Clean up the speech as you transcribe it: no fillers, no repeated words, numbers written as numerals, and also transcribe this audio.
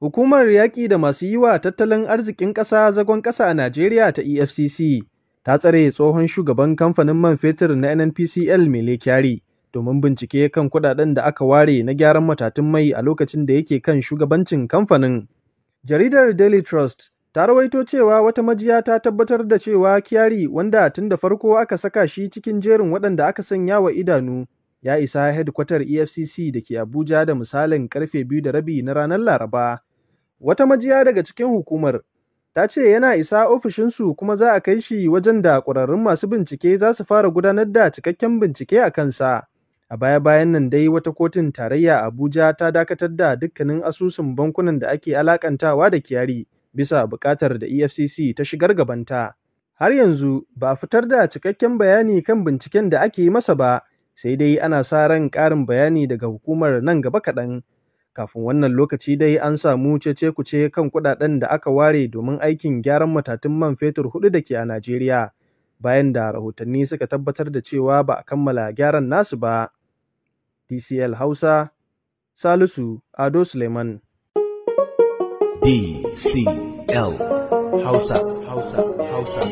Hukumar yaƙi da masu yi wa tattalin arzikin ƙasa zagon ƙasa a Najeriya ta EFCC ta tsare tsohon shugaban kamfanin man fetur na NNPCL Mele Kyari domin bincike kan kuɗaɗen da aka ware na gyaran matatun mai a lokacin da yake kan shugabancin kamfanin. Jaridar Daily Trust ta rawaito cewa wata majiya ta tabbatar da cewa Kyari, wanda tun da farko aka saka shi cikin jerin waɗanda aka sanya wa idanu, ya isa hedkwatar EFCC da ke Abuja da misalin karfe 2:30 na ranar Laraba. Wata majiya daga cikin hukumar ta ce yana isa ofishinsu kuma za a kai shi wajen da ƙwararrun masu bincike za su fara gudanar da cikakken bincike a kansa. A baya-bayan nan dai wata kotun tarayya a Abuja ta dakatar da dukkanin asusun bankunan da ake alakantawa da Kyari bisa buƙatar da EFCC ta shigar gabanta. Har yanzu ba a fitar da cikakken bayani kan binciken da ake yi masa ba, sai dai ana sa ran ƙarin bayani daga hukumar nan gaba kaɗan. Kafin wannan lokaci dai an samu cece-kuce kan kuɗaɗen da aka ware domin aikin gyaran matatun man fetur huɗu da ke a Najeriya, bayan da rahotanni suka tabbatar da cewa ba a kammala gyaran nasu ba. DCL Hausa, Salisu Ado Suleiman. DCL Hausa, Hausa, Hausa.